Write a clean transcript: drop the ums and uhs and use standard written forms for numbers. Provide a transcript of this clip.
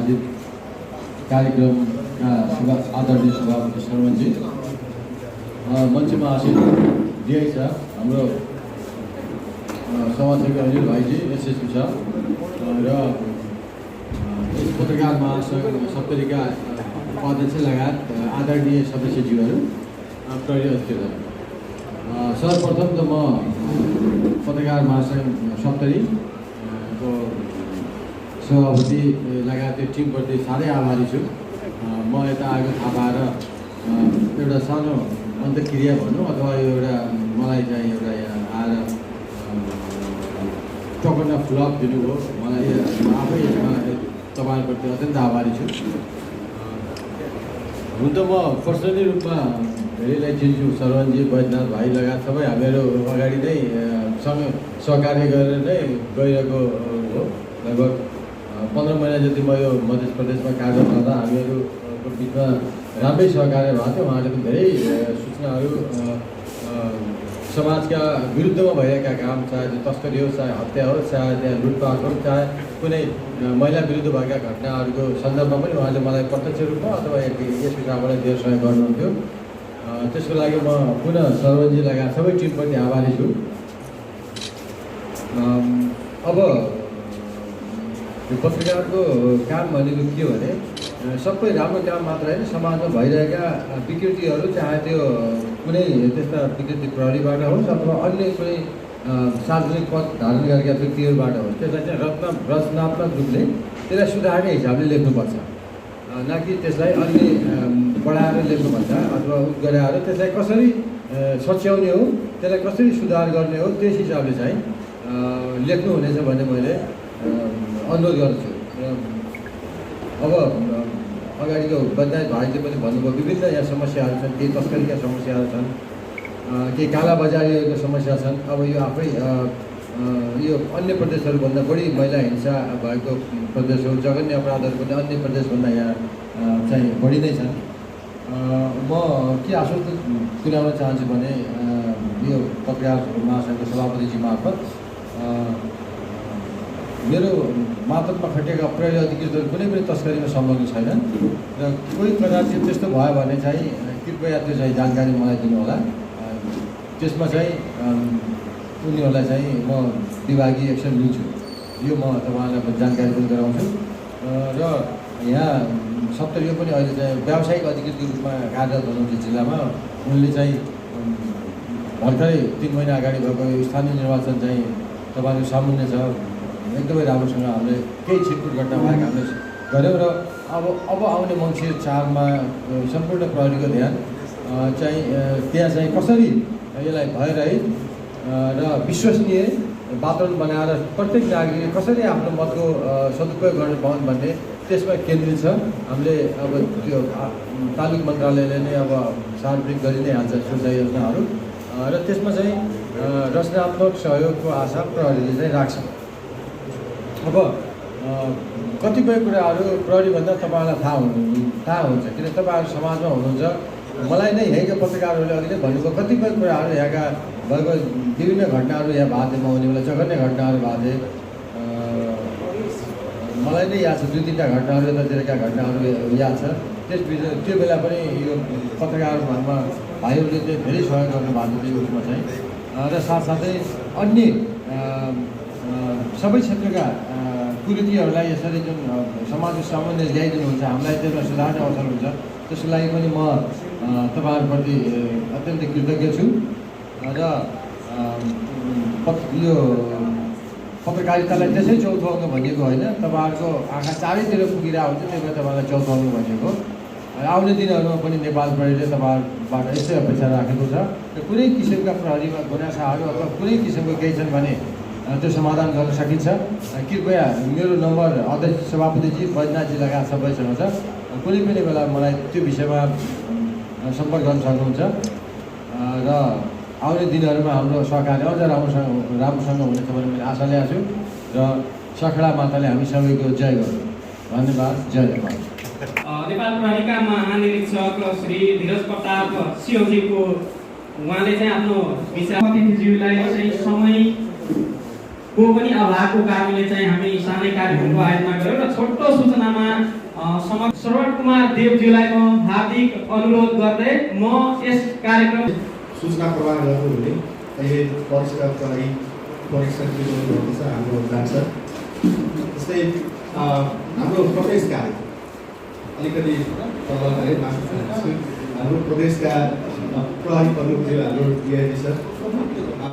आयोजित कार्यक्रमका आदरणीय सभापति शर्माजी, मञ्चमा आसीन डिआई साहब, हाम्रो समाजसेवी अनिल भाइजी, एसएसपी साहब र यस पत्रकार महासंघ सप्तरीका उपाध्यक्ष लगायत आदरणीय सदस्यज्यूहरू, प्रहरी अधिकृतहरू, सर्वप्रथम त म पत्रकार महासंघ सप्तरी को सभापति लगायत त्यो टिमप्रति साह्रै आभारी छु। म यता आएको थाहा पाएर एउटा सानो अन्तक्रिया भनौँ अथवा यो एउटा मलाई चाहिँ एउटा यहाँ आएर टोकन अफ लभ दिनुभयो, मलाई आफै यसमा तपाईँहरूप्रति अत्यन्त आभारी छु। हुन त म पर्सनली रूपमा धेरैलाई चिन्छु, शरवणजी, बैजनाथ भाइ लगायत सबै हामीहरू अगाडि नै सँग सहकार्य गरेर नै गइरहेको हो। लगभग 15 महिना जति म यो मध्य प्रदेशमा कार्य गर्दा हामीहरूको बिचमा राम्रै सहकार्य भएको थियो। उहाँले पनि धेरै सूचनाहरू समाजका विरुद्धमा भइरहेका काम, चाहे त्यो तस्करी हो, चाहे हत्या हो, चाहे त्यहाँ लुटपाट हो, चाहे कुनै महिला विरुद्ध भएका घटनाहरूको सन्दर्भमा पनि उहाँले मलाई प्रत्यक्ष रूपमा अथवा यस विषयबाट धेरै सहयोग गर्नुहुन्थ्यो। त्यसको लागि म पुनः शर्वणजी लगायत सबै टिमप्रति आभारी छु। अब यो पत्रकारको काम भनेको के हो भने सबै राम्रो काम मात्र होइन, समाजमा भइरहेका विकृतिहरू, चाहे त्यो कुनै त्यस्ता विकृति प्रहरीबाट होस् अथवा अन्य कुनै सार्वजनिक पद धारण गरेका व्यक्तिहरूबाट होस्, त्यसलाई चाहिँ रचनात्मक रूपले त्यसलाई सुधार्ने हिसाबले लेख्नुपर्छ, न कि त्यसलाई अन्य बढाएर लेख्नुपर्छ अथवा गराएर त्यसलाई कसरी सच्याउने हो, त्यसलाई कसरी सुधार गर्ने हो, त्यस हिसाबले चाहिँ लेख्नु हुनेछ भन्ने मैले अनुरोध गर्छु। अब अगाडिको बैजनाथ भाइले पनि भन्नुभयो, विभिन्न यहाँ समस्याहरू छन्, केही तस्करीका समस्याहरू छन्, केही कालाबजारीको समस्या छन्। अब यो आफै यो अन्य प्रदेशहरूभन्दा बढी महिला हिंसा भएको प्रदेश हो, जघन्य अपराधहरू पनि अन्य प्रदेशभन्दा यहाँ चाहिँ बढी नै छन्। म के आश्वस्त पुर्याउन चाहन्छु भने यो पत्रकार महासंघको सभापतिजी मार्फत मेरो मातहतमा खटेका प्रहरी अधिकृतहरू कुनै पनि तस्करीमा संलग्न छैनन् र कोही प्रकार चाहिँ त्यस्तो भयो भने चाहिँ कृपया त्यो चाहिँ जानकारी मलाई दिनुहोला। त्यसमा चाहिँ उनीहरूलाई चाहिँ म विभागीय एक्सन लिन्छु, यो म तपाईँलाई जानकारी पनि गराउँछु। र यहाँ सप्तरीको पनि अहिले चाहिँ व्यावसायिक अधिकृतको रूपमा कार्यरत हुनुहुन्छ जिल्लामा। उनले चाहिँ भर्खरै 3 महिना अगाडि भएको स्थानीय निर्वाचन चाहिँ तपाईँको सामुन्ने छ, एकदमै राम्रोसँग हामीले केही छिटपुट घटना भएको हामीले गऱ्यौँ। र अब आउने मङ्सिर 4मा सम्पूर्ण प्रहरीको ध्यान चाहिँ त्यहाँ चाहिँ कसरी यसलाई भयरहित र विश्वसनीय वातावरण बनाएर प्रत्येक नागरिकले कसरी आफ्नो मतको सदुपयोग गर्न पाउन् भन्ने त्यसमा केन्द्रित छ। हामीले अब त्यो तालुक मन्त्रालयले नै अब सार्वजनिक गरि नै हाल्छ सुझाव योजनाहरू, र त्यसमा चाहिँ रचनात्मक सहयोगको आशा प्रहरीले चाहिँ राख्छ। अब कतिपय कुराहरू प्रहरीभन्दा तपाईँलाई थाहा हुन्छ, किन तपाईँहरू समाजमा हुनुहुन्छ। मलाई नै यहीँका पत्रकारहरूले अघि नै भन्नुभयो, कतिपय कुराहरू यहाँका भएको विभिन्न घटनाहरू यहाँ भएको थिए, आउने बेला जघन्य घटनाहरू भएको थिए। मलाई नै याद छ 2-3टा घटनाहरू, यतातिरका घटनाहरू याद छ। त्यो बेला पनि यो पत्रकारमा भाइहरूले चाहिँ धेरै सहयोग गर्नु भएको थियो उसमा चाहिँ। र साथसाथै अन्य सबै क्षेत्रका कुरीतिहरूलाई यसरी जुन समाजको सामान्य ल्याइदिनुहुन्छ, हामीलाई त्यसमा सुधार्ने अवसर हुन्छ। त्यसको लागि पनि म तपाईँहरूप्रति अत्यन्तै कृतज्ञ छु। र यो पत्रकारितालाई त्यसै चौथो अङ्ग भनिएको होइन, तपाईँहरूको आँखा चारैतिर पुगिरहेको हुन्छ, त्यही भएर तपाईँलाई चौथो अङ्ग भनिएको। आउने दिनहरूमा पनि नेपाल प्रहरीले तपाईँहरूबाट यस्तै अपेक्षा राखेको छ। कुनै किसिमका प्रहरीमा गुनासाहरू अथवा कुनै किसिमको केही छन् भने त्यो समाधान गर्न सकिन्छ। कृपया मेरो नम्बर अध्यक्ष सभापतिजी, बैजनाथजी लगायत सबैसँग छ। कुनै पनि बेला मलाई त्यो विषयमा सम्पर्क गर्न सक्नुहुन्छ। र आउने दिनहरूमा हाम्रो सहकार्य अझ राम्रोसँग हुनेछ भन्ने मैले आशा ल्याएको छु। र सखडा माताले हामी सबैको जय गरौँ। धन्यवाद। जय नेपाल। नेपाल प्रहरीका महानिरीक्षक श्री धीरज प्रताप सिंहजीको उहाँले चाहिँ आफ्नो विचार अतिथिज्यूलाई चाहिँ समय को पनि अभावको कारणले चाहिँ हामी सानै कार्यक्रमको आयोजना गर्यौँ र छोटो सूचनामा समग्र श्रवण कुमार देवज्यूलाई म हार्दिक अनुरोध गर्दै म यस कार्यक्रम सूचना प्रवाह गर्नु हुने अहिले परीक्षाका लागि परीक्षा दिइरहनु छ हाम्रो डान्सर। जस्तै हाम्रो प्रदेशका अलिकति तल है माथि हाम्रो प्रदेशका प्रहरी प्रमुख हाम्रो डिआइजी सर